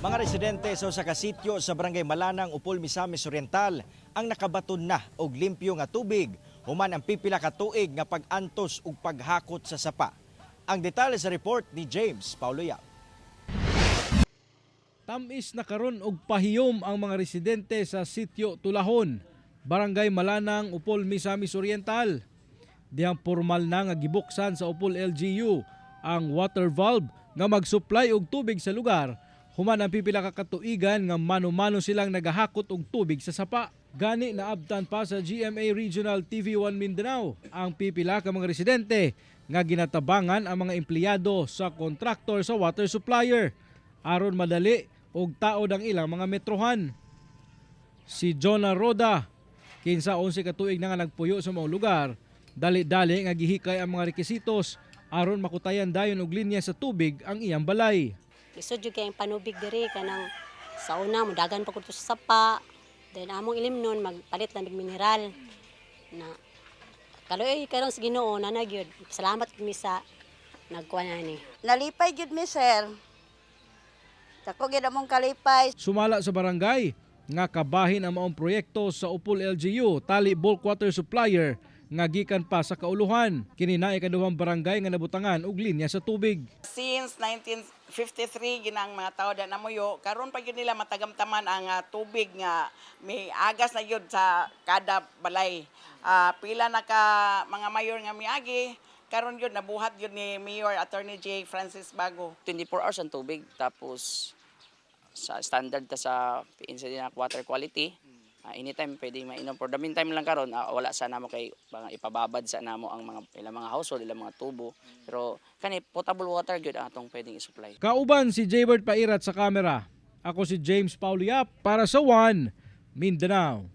Mga residente sa usa ka sitio sa Barangay Malanang, Upol, Misamis Oriental ang nakabaton na og limpyo nga tubig human ang pipila ka tuig nga pag-antos ug paghakot sa sapa. Ang detalye sa report ni James Paulo Yap. Tamis na karon og pahiyom ang mga residente sa Sitio Tulahon, Barangay Malanang, Upol, Misamis Oriental. Dihang formal na nga gibuksan sa Upol LGU ang water valve nga mag-supply og tubig sa lugar human ang pipila ka katuigan nga mano-mano silang nagahakot og tubig sa sapa. Gani naabtan pa sa GMA Regional TV1 Mindanao ang pipila ka mga residente nga ginatabangan ang mga empleyado sa kontraktor sa water supplier aron madali og taod ang ilang mga metrohan. Si Jonah Roda, kinsa 11 ka tuig na nga nagpuyo sa maong lugar, dali-dali nga gihikay ang mga rekisitos aron makutayan dayon og linya sa tubig ang iyang balay. Lisod jud kay ang panubig diri, kanang sa una mudagan pa ko sa sapa. Then among ilimnon, magpalit lang og mineral na. Kaluoy karon sa Ginoo na nagyud. Salamat kami sa nagkuan ani. Nalipay gyud mi, sir. Dako gyud among kalipay. Sumala sa barangay nga kabahin ang maong proyekto sa Upol LGU, Tali Bulk Water Supplier nga gikan pa sa kauluhan. Kini na ikaduhang barangay nga nabutangan og linya sa tubig. Since 1953 ginang mga tao da namuyo, karon pa gyud nila matagamtaman ang tubig nga may agas na gyud sa kada balay. Pila na ka mga mayor nga miagi, karon gyud nabuhat gyud ni Mayor Attorney J. Francis Bago. 24 hours ang tubig, tapos sa standard ta sa PNC na water quality, anytime pwede mainom. For the meantime lang karon, wala sa namo kay mga ipababad sa namo ang mga ilang mga household, ilang mga tubo, pero kani potable water gyud ang atong pwedeng i-supply. Kauban si Jaybird Pairat sa kamera. Ako si James Paulo Yap para sa One Mindanao.